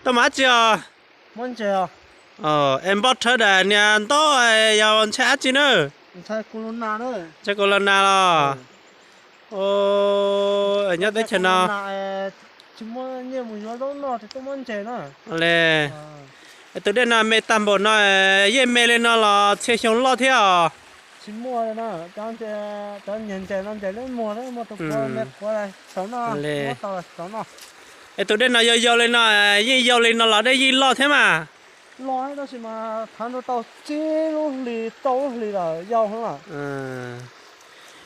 Tuaj mus dab tsi os? Es npoj rhawv daim niag ntaub yog ntshai dab tsi na? Ntshai corona los? Nyob teb chaws no li. Tus dej no me tag npaum no, yeej me li no los txhia xyoo loj thiab os? Es tus dej no yau yau li no, yeej yau li no los dej yeej loj thiab mas?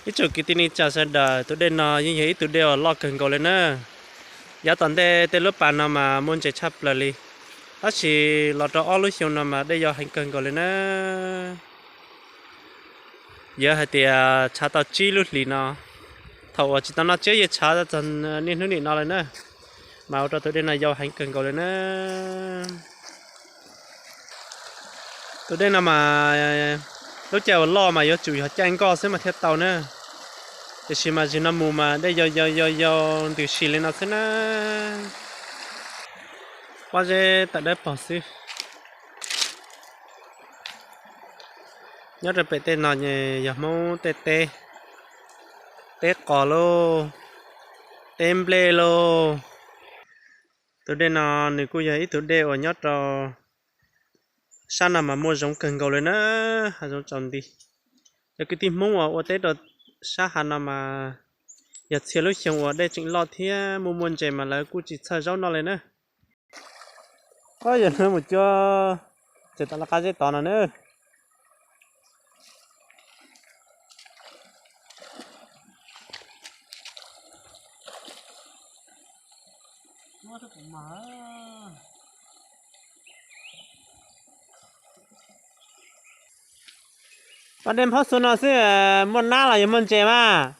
Ib tsoom kwv tij neej tsa sawv daws, tus dej no yeej yog ib tug dej uas loj kawg nkaus li na. Yav tom ntej tej lub pas no mas muaj ntses tshaj plaws li, tab sis los rau ob lub xyoo no mas dej yau heev kawg nkaus li na. Yog hais tias tshav tau tsib lub hlis no, thaum uas tsis tau noj tsiab yeej tshav txog niaj hnub nim no li na, mas ua rau tus dej no yau heev kawg nkaus li na. Tus dej no mas lub caij uas loj mas yuav tsum yog caij nkoj xwb mas thiaj tau na, tiam sis mas zaum no mus mas dej yau yau yau yau ntws si li no xwb na. Pob zeb tawm dawb paug xwb. Nyob rau pem tej no yog Hmoob tej teb, teb qos lauj, teb nplej lauj. Tus dej no nws kuj yog ib tug dej uas nyob rau sab no mas muaj zoov kawg nkaus li na, hav zoov tsaus nti. Cov kwv tij Hmoob uas ua teb rau sab hav no mas yog txhia lub xyoo uas dej tseem loj thiab muaj muaj ntses mas lawv kuj tsis txhawj zaub noj li na. Yog hnub mus cuab tseem tas laj qab zeb tod no na. Pas dej nphob xu no xwb, muaj nab los yog muaj ntses mas?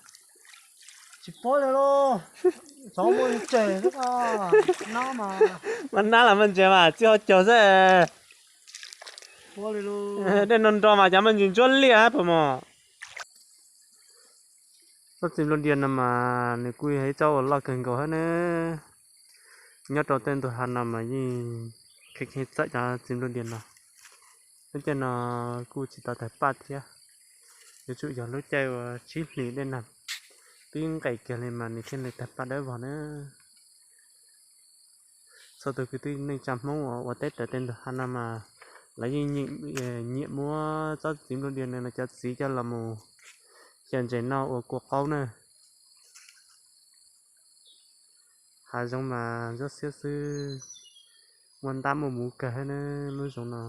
Tsis paub li lauj, muaj nab los muaj ntses mas txij hauv caug xwb. Dej no nro mas cov muaj ntsis ntsuab liaj hab puas mog. Tsob txiv npluag diav no mas nws kuj yog ib tsob uas loj kawg nkaus hab na. Nyob rau tej ntug hav no mas yeej kheev kheev txawm cov txiv npluag diav no. Lub caij no kuj tsis tau tawg paj thiab, yuav tsum yog lub caij uas tsib hlis dej nag twb nqaim kiag li mas nws thiaj li tawg paj dawb vog na. Txhua tus kwv tij neej tsa Hmoob uas ua teb raws tej ntug hav no mas lawv yeej nyiam muab tsob txiv npluag diav no cov txiv coj los mus xyaw ntses noj ua kua qaub na. Hav zoov mas ntsuab xiab xwb, muaj ntab muaj muv kawg hab na lub zoov no.